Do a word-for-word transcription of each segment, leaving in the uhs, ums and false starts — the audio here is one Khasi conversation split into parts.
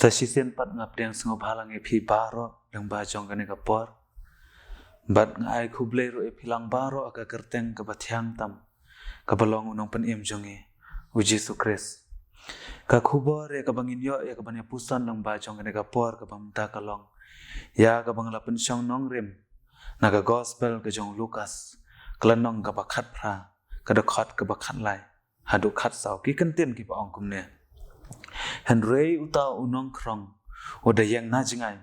Ta shisien pat nga pdiang sngewbha lang ïa phi baroh lyngba jong kane ka por. Bad nga ai khublei ruh ïa phi lang baroh ha ka kyrteng kaba thiang tam, kaba long u nongpynim jong ngi, u Jisu Khrist. Ka khubor ïa kaba ngin ïoh ïa kaban ïa puson lyngba jong kane ka por kaba mynta ka long ïa kaba nga la pynshong nongrim na ka gospel ka jong u Lukas, ka lynnong kaba khatphra, ka dkhot kaba khatlai haduh khatsaw. Ki kyntien kiba ong kumne: Hynrei uta u nongkhrong u da ïeng na jngai,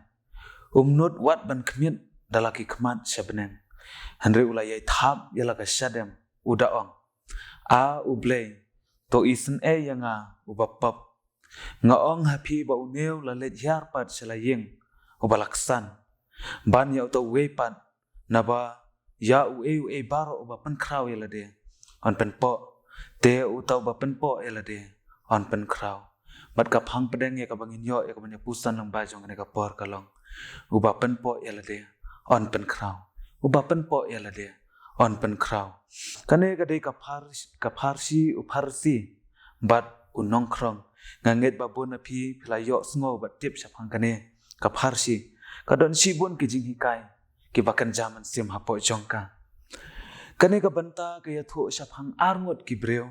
um nud wat ban khmied da la ki khmat sha bneng. Hynrei u la ïai thap ïa la ka shadem, u da ong: A U Blei, to isynei ïa nga uba pop. Nga ong ha phi ba une u la leit hiar pat sha la ïing uba la ksan, ban ïa uta uwei pat, naba ïa uei uei baroh uba pynkhraw ïa lade yn pynpoh, te uta uba pynpoh ïa lade yn pynkhraw. Bad ka phang pdeng ïa kaba ngin ïoh ïa kaban ïa puson lyngba jong kane ka por ka long: Uba pynpoh ïa lade yn pynkhraw. Uba pynpoh ïa lade yn pynkhraw. Kane ka dei ka phar-, ka pharshi u Pharisi bad u nongkhrong. Nga ngeit ba bun na phi phi la ïohsngew bad tip shaphang kane ka pharshi. Ka don shibun ki jinghikai kiba kynja mynsiem hapoh jong ka. Kane ka bynta ka ïathuh shaphang arngut ki briew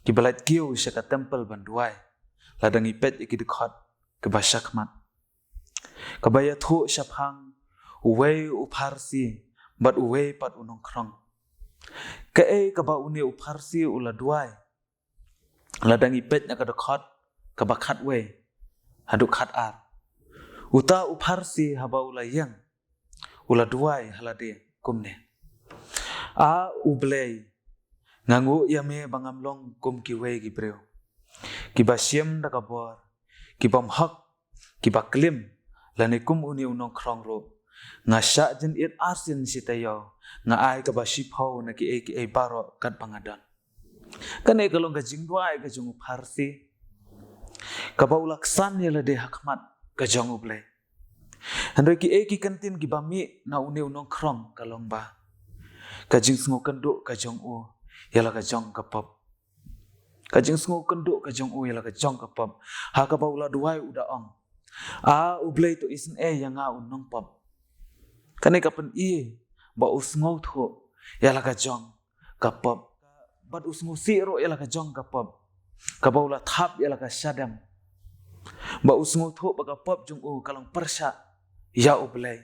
kiba leit kiew sha ka temple ban duwai. Lada ngi peit ïa ki dkhot kiba shakhmat, kaba ïathuh shaphang uwei u Pharisi bad uwei pat u nongkhrong. Kaei kaba une u Pharisi u la duwai? Lada ngi peit na ka dkhot kaba khatwei haduh khatar, uta u Pharisi haba u la ïeng, u la duwai ha lade kumne: A U Blei, nga nguh ïa me ba ngam long kum kiwei ki briew, kiba shim da ka bor, kibym hok, kiba klim, lane kum une u nongkhrong ruh. Nga shah jynit arsien shi taïew, nga ai kaba shiphew na kiei kiei baroh katba nga don. Kane ka long ka jingduwai ka jong u Pharisi, kaba u la ksan ïa lade ha khmat ka jong U Blei. Hynrei kiei ki kyntien kiba mih na une u nongkhrong ka long ba ka jingsngewkynduh ka jong u ïa la ka jong ka pop. Ka jingsngewkynduh ka jong u ïa la ka jong ka pop. Ha kaba u la duwai u da ong: A U Blei, to isynei ïa nga u nongpop. Kane ka pyni ba u sngewthuh ïa la ka jong ka pop. Bad u sngewsih ruh ïa la ka jong ka pop, kaba u la thap ïa la ka shadem. Ba u sngewthuh ba ka pop jong u ka long pyrshah ïa U Blei.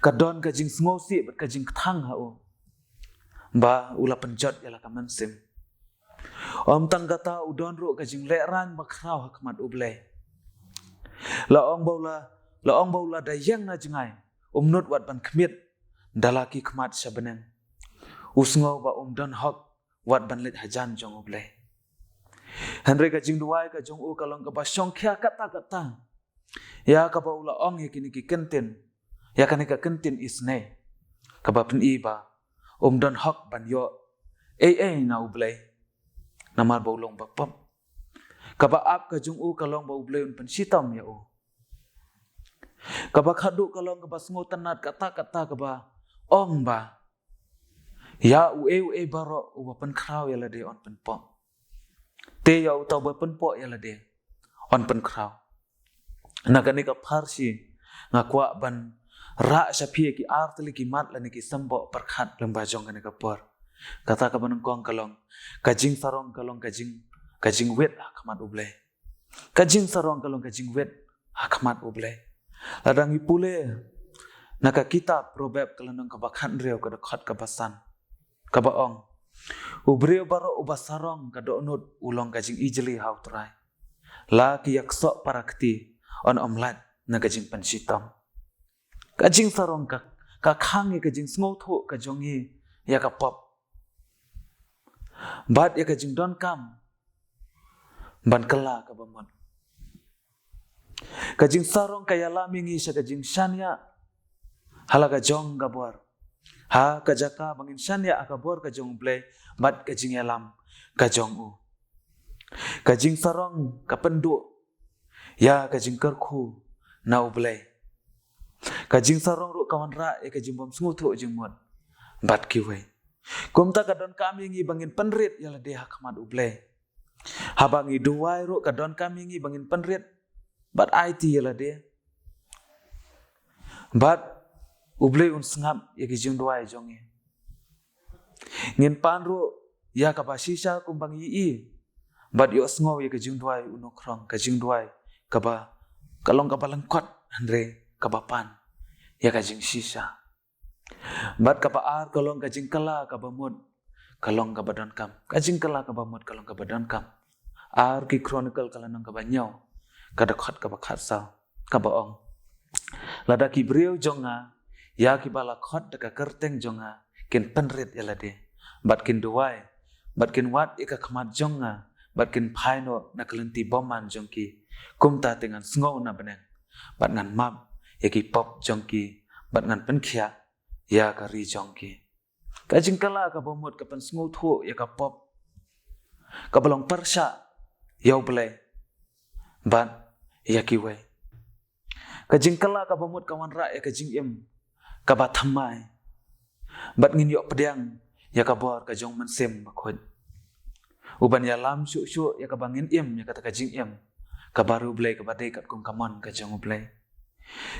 Ka don ka jingsngewsih bad ka jingkthang ha u, ba u la pynjot ïa la ka mynsiem. Ym tang kata, u don ruh ka jinglehrain bakhraw ha khmat U Blei. La ong ba u la, la ong ba u la da ïeng na jngai, um nud wat ban khmied da la ki khmat sha bneng. U sngew ba um don hok wat ban leit hajan jong U Blei. Hynrei ka jingduwai ka jong u ka long kaba shongkhia katta katta ïa kaba u la ong ïa kine ki kyntien, ïa kane ka kyntien isynei, kaba pyni ba um don hok ban ïoh ei ei na U Blei, namar ba u long ba pop. Kaba ap ka jong u ka long ba U Blei un pynshitom ïa u. Kaba khadduh ka long kaba sngewtynnad katta katta, kaba ong ba ïa uei uei baroh uba pynkhraw ïa lade yn pynpoh, te ïa uta uba pynpoh ïa lade yn pynkhraw. Na kane ka pharshi, nga kwah ban rah sha phi ïa ki ar tylli ki mat lane ki symboh pyrkhat lyngba jong kane ka por. Kata kaba nyngkong ka long, ka jingsarong ka long ka jing, ka jingwit ha khmat U Blei. Ka jingsarong ka long ka jingwit ha khmat U Blei. Lada ngi pule na ka kitab Proverb ka lynnong kaba khathynriew ka dkhot kaba san, kaba ong: U briew baroh uba sarong ka dohnud u long ka jingijli ha U Trai. La ki ïaksoh para kti yn ym lait na ka jingpynshitom. Ka jingsarong ka, ka khang ïa ka jingsngewthuh ka jong ngi ïa ka pop bad ïa ka jingdonkam ban kylla kaba mut. Ka jingsarong ka ïalam ïa ngi sha ka jingshaniah ha la ka jong ka bor, ha ka jaka ba ngin shaniah ha ka bor ka jong U Blei bad ka jingïalam ka jong u. Ka jingsarong ka pynduh ïa ka jingkyrkhu na U Blei. Ka jingsarong ruh ka wanrah ïa ka jingbymsngewthuh jingmut bad kiwei. Kumta ka donkam ïa ngi ba ngin pynrit ïa lade ha khmat U Blei. Haba ngi duwai ruh ka donkam ïa ngi ba ngin pynrit bad aiti ïa lade. Bad U Blei un sngap ïa ki jingduwai jong ngi. Ngin pan ruh ïa kaba shisha kumba ngi ïohi. Bad ïohsngew ïa ka jingduwai u nongkhrong, ka jingduwai kaba, ka long kaba lyngkot, hynrei kaba pan ïa ka jingshisha. Bad kaba ar ka long ka jingkylla kaba mut, ka long kaba donkam. Ka jingkylla kaba mut, ka long kaba donkam. Ar Ki Chronicle ka lynnong kaba hynñiew, ka dkhot kaba khatsaw, kaba ong: Lada ki briew jong nga, ïa kiba la khot da ka kyrteng jong nga, kin pynrit ïa lade, bad kin duwai, bad kin wad ïa ka khmat jong nga, bad kin phai noh na ka lynti bymman jong ki, kumta te ngan sngew na bneng, bad ngan map ïa ki pop jong ki, bad ngan pynkhiah ïa ka ri jong ki. Ka jingkylla kaba mut ka pynsngewthuh ïa ka pop kaba long pyrshah ïa U Blei bad ïa kiwei. Ka jingkylla kaba mut ka wanrah ïa ka jingim kaba thymmai, bad ngin ïoh pdiang ïa ka bor ka jong U Mynsiem Bakhuid, uban ïalam shuh shuh ïa kaba ngin im ïa kata ka jingim kaba riewblei, kaba dei katkum ka mon ka jong U Blei.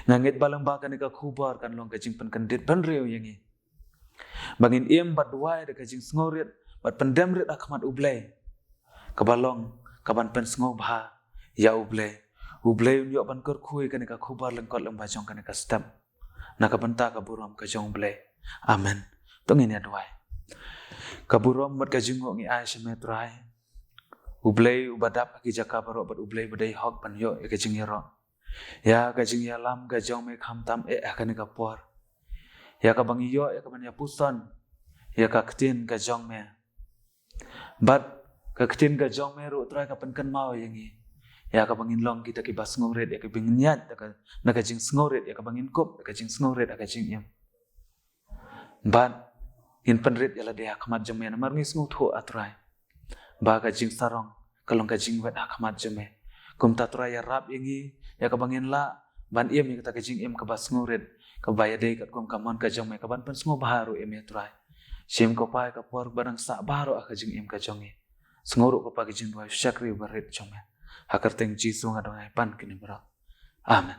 Nga ngeit ba lyngba kane ka khubor kan long ka jingpynkyndit bynriew ïa ngi, ba ngin im bad duwai da ka jingsngewrit bad pyndem rit ha khmat U Blei, kaba long kaban pynsngewbha ïa U Blei. U Blei un ïoh ban kyrkhu ïa kane ka khubor lyngkot lyngba jong kane ka step, na ka bynta ka burom ka jong U Blei. Amen. To ngin ïa duwai. Ka burom bad ka jingnguh ngi ai sha me, Trai, U Blei uba dap ha ki jaka baroh, bad U Blei uba dei hok ban ïoh ïa ka jingïaroh, ïa ka jingïalam ka jong me, khamtam eh ha kane ka por, ïa kaba ngi ïoh ïa kaban ïapuson ïa ka ktien ka jong me. Bad ka ktien ka jong me ruh, Trai, ka pynkynmaw ïa ngi ïa kaba ngin long kita kiba sngewrit, ïa kaba ngin ïaid da ka, na ka jingsngewrit, ïa kaba ngin kup da ka jingsngewrit ha ka jingim. Bad ngin pynrit ïa lade ha khmat jong me, namar ngi sngewthuh, ah Trai, ba ka jingsarong ka long ka jingwet ha khmat jong me. Kumta, Trai, ïarap ïa ngi ïa kaba ngin lah ban im ïa kata ka jingim kaba sngewrit, kaba ïadei katkum ka mon ka jong me, kaban pynsngewbha ruh ïa me, Trai. Shim, ko Pa, ïa ka por ba dang sah baroh ha ka jingim ka jong ngi. Sngew ruh, ko Pa, ka jingduwai, shakri barit jong me. Ha ka kyrteng Jisu nga duwai pan kine baroh. Amen.